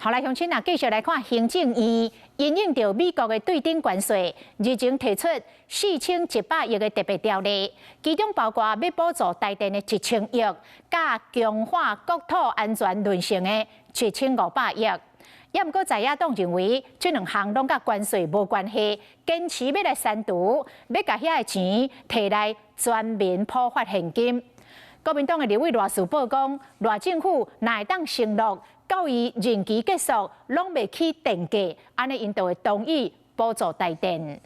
好來，鄉親啊，繼續來看行政院因應著美國的對等關稅，日前提出4100億的特別條例，其中包括欲補助台電的1000億，佮強化國土安全韌性的1500億。也毋過在野黨認為，這兩項攏佮關稅無關係，堅持欲來刪除，欲共遐个錢提來全民普發現金。國民黨的立委賴士葆講，賴政府若會當承諾，到伊任期結束，攏袂起電價，按呢𪜶就會同意補助台電。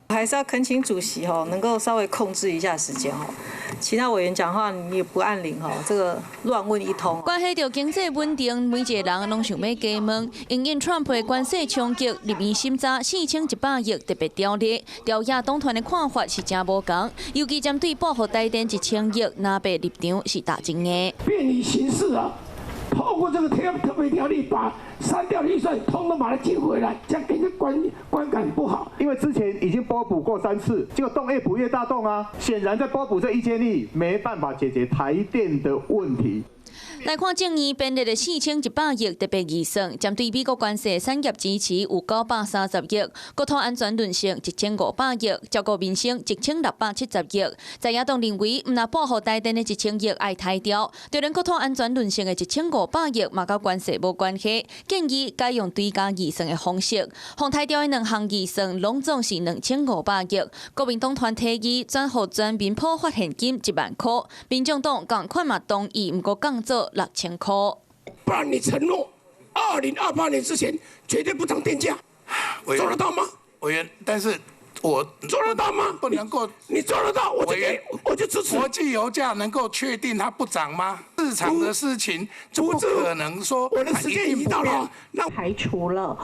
還是要懇請主席吼，能夠稍微控制一下時間吼。其他委員講話你也不按鈴吼，這個亂問一通。關係著經濟穩定，每一個人攏想欲加問。因應川普的關稅衝擊，立院審查4100億特別條例，朝野黨團的看法是誠無仝。尤其針對報復台電1000億，藍白立場是大爭的。便宜行事啊！透過這個特別條例，把刪掉的預算通通把它進回來，這樣給人觀感不好。因為之前已經撥補過三次，結果洞越補越大洞啊！顯然在撥補這1000億沒辦法解決台電的問題。來看眾議院編列的4100億特別預算，針對美國關稅產業支持有930億，國土安全韌性1500億，照顧民生1670億。在野黨認為，毋但撥予台電的1000億愛刣掉，就連國土安全韌性的一千五百億嘛佮關稅無關係，建議改用追加預算的方式。予刣掉的兩項預算攏總是2500億。國民黨團提議轉予全民普發現金1萬箍，民眾黨仝款嘛同意，毋過降做6000箍。不然你承諾，2028年之前絕對不漲電價，做得到嗎？委員，但是我做得到嗎？不能夠，你做得到，我就給，我就支持。國際油價能夠確定它不漲嗎？市場的事情就不可能說。我的時間已經到了，那排除了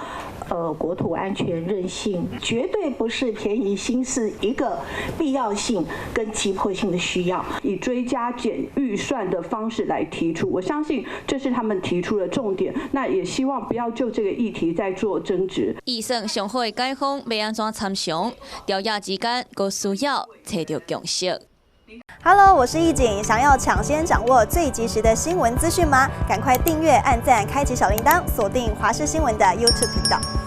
國土安全韌性，絕對不是便宜行事，一個必要性跟急迫性的需要，以追加減預算的方式來提出，我相信這是他們提出的重點。那也希望不要就這個議題再做爭執。預算上好的解方欲按怎參詳，朝野之間閣需要揣著共識。 Hello，我是易景，想要搶先掌握最及時的新聞資訊嗎？趕快訂閱、按讚、開啟小鈴鐺，鎖定華視新聞的 YouTube 頻道。